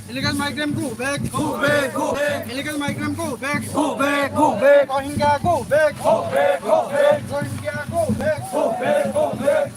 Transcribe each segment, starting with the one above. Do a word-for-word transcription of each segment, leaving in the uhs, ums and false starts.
Illegal migrant go back. Go back, go back. Illegal migrant go back. Go back, go back. Rohingya go back. Go back, go back. Rohingya go back. Go back, go back.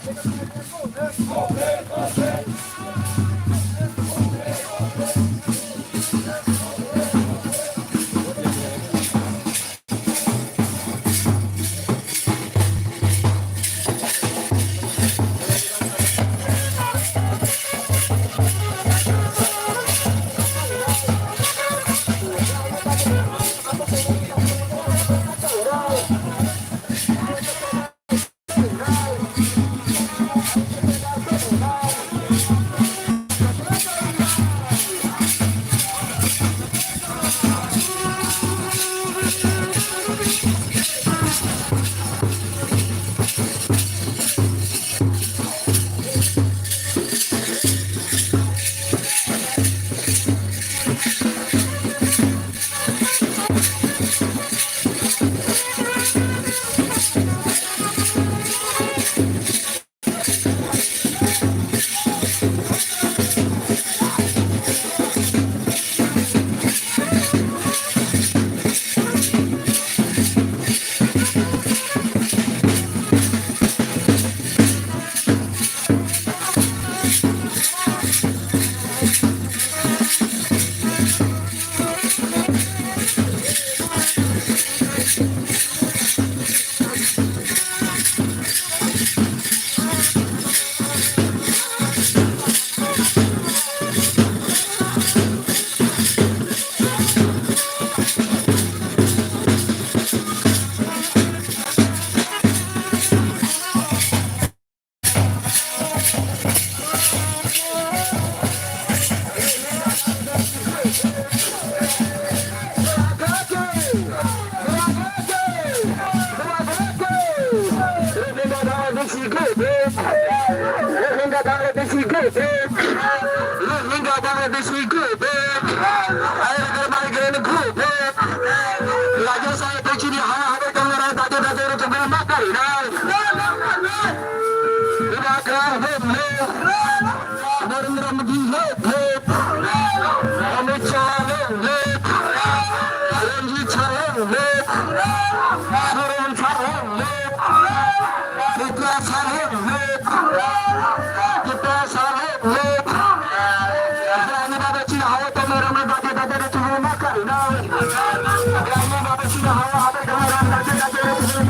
Rohingya Bangladeshi go back. Rohingya Bangladeshi go back. Rohingya Bangladeshi go back. Illegal migrant go back. Rajya Sabha paichini haya habe kamera daje daje ro tongmani ma karinai. Bubagra hemle. Narendra Modi hep hep. Amit Shah long live. Ranjit Shah long live. Soren Shah long live. Tripura Shah long live. Tripura Shah long live. Bwrani bagwi chini hao tongnairokno daje daje rwchapmani ma karinai. Bwrani bagwi chini hao habai tongnairokno daje daje rwchapmani